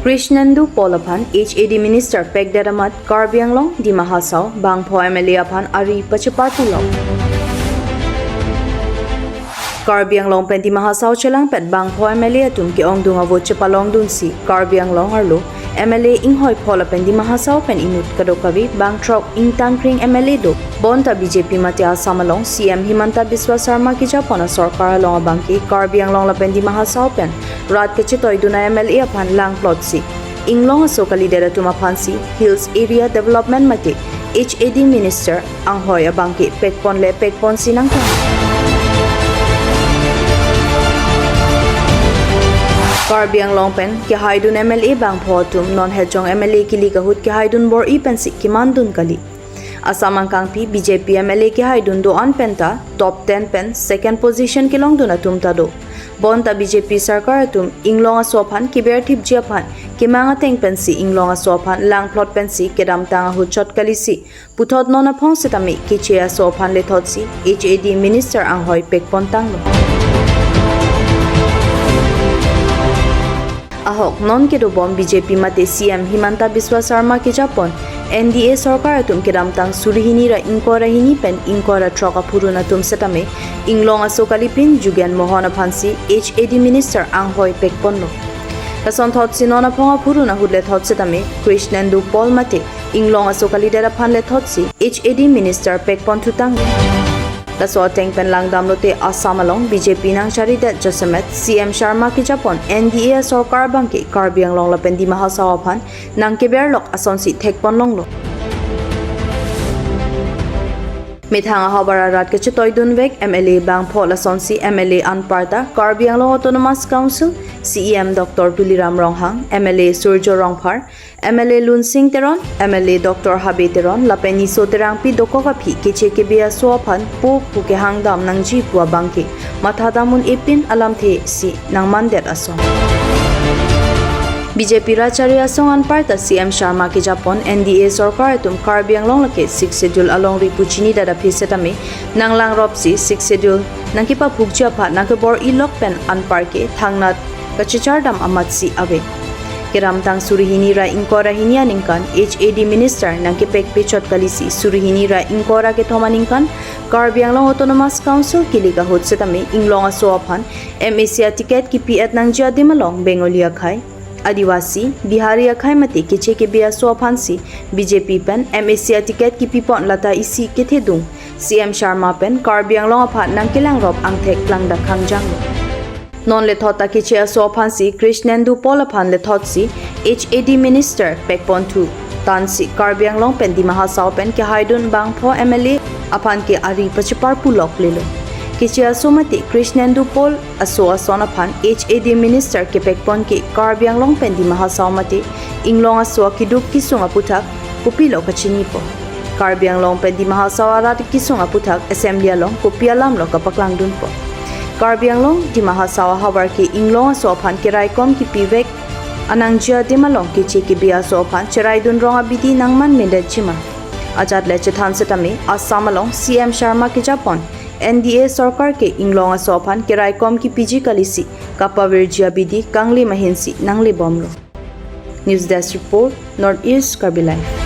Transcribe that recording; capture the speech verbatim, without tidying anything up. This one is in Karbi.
Krishnendu Paul aphan H A D Minister pekdet amat Karbi Anglong, Dima Hasao, bangpho M L A aphan ari pachepar pulok. Karbi Anglong pen Dima Hasao chelangpet bangpho M L A atum ke-ongdung avote chepalongdunsi Karbi Anglong arlo M L A inghoi pho lapen Dima Hasao pen inut kadokave bangthrok ingtangkring M L A do. Bonta B J P mate Assam along C M Himanta Biswa Sarma kejapon asorkar along abangke Karbi Anglong lapen Dima Hasao pen rat kachetoidun a-M L A aphan langplotsi Inglong aso kalidet atum aphansi Hills Area Development mate H A D Minister anghoi abangke pekponle pekponsi nangklang. Karbi Anglong pen kehaidun M L A bangpho atum non hejong M L A kilik ahut kehaidun bor-i pensi kemandun kali. Assam angkangpi B J P M L A kehaidun do-an penta top ten pen second position kelongdun atum ta do. Bonta B J P sorkar atum Inglong aso aphan keber thipji aphan kemang ateng pensi Inglong aso aphan langplot pensi kedamtang ahut chot kalisi puthot non aphong setame Keche aso aphan lethotsi H A D Minister anghoi pekpon tanglo. Ahok non kedobom B J P mate C M Himanta Biswa Sarma kejapon N D A sorkar atum kedamtang suri hini ra ingkoi ra hini pen ingkoi ra throk aphurun atum setame Inglong aso kalipin Jugen Mohan aphansi H A D Minister anghoi pekponlo. Lasonthotsi non aphong aphurun ahut lethot setame Krishnendu Paul mate Inglong aso kalidet aphan lethotsi H A D Minister pekpon thutang. Laso ateng pen langdamlote Assam along B J P nangcharidet jasemet C M Sarma kejapon N D A sorkar abangke Karbi Anglong lapen Dima Hasao aphan nangkeberlok asonsi thekpon longlo. Methang ahavar arat kachetoidunvek M L A bangpho lasonsi M L A anparta Karbi Anglong Autonomous Council C E M Doctor Tuliram Ronghang, M L A Surjo Rongphar, M L A Lunsing Teron, M L A Doctor Habe Teron lapen Niso Terangpi dokok aphi Keche Kebe aso aphan po pu kehangdam nangji pu abangke mathadam un-epin alamthe si nangmandet asong. B J P rachari asong anparta C M Sarma kejapon N D A sorkar atum Karbi Anglong lake Sixth Schedule alongri pu chinidet aphi setame nanglang ropsi Sixth Schedule nangkepaphukji aphan nangkebor-ilok pen anparke thangnat kachechardam amatsi ave. Kedamtang suri hini ra ingkoi ra hini aningkan H A D Minister nangkepekpe chot kalisi suri hini ra ingkoi ra kethom aningkan Karbi Anglong Autonomous Council kilik ahut setame Inglong aso aphan M A C aticket kipi-et nangji adim along Bengali akhai, Adivasi, Bihari akhai mate Keche Kebe aso aphansi B J P pen M A C aticket kipipon lata isi kethedung C M Sarma pen Karbi Anglong aphan nangkelangrop angthek klangdak khangjanglo. Non lethot ta Keche aso aphansi Krishnendu Paul aphan lethotsi H A D Minister pekpon thu tansi Karbi Anglong pen Dima Hasao pen kehaidun bangpho M L A aphan ke ari pachepar pulok lelo. Keche aso mate Krishnendu Paul aso ason aphan H A D Minister kepekpon ke Karbi Anglong pen Dima Hasao mate Inglong aso akeduk kesung aputhak kopilo kachinipo. Karbi Anglong pen Dima Hasao arat kesung aputhak Assembly along kopi alamlo kapaklangdunpo. Karbi Anglong, Dima Hasao ahavar ke Inglong aso aphan keraikom kipivek anangji adim along Keche Kebe aso aphan cheraidun rong abidi nangmanmedetjima. Ajat le chethan setame Assam along C M Sarma kejapon N D A sorkar ke Inglong aso aphan keraikom kipiji kalisi kapavirji abidi kangli mahinsi nanglebomlo. News Desk Report, North East Karbi Live.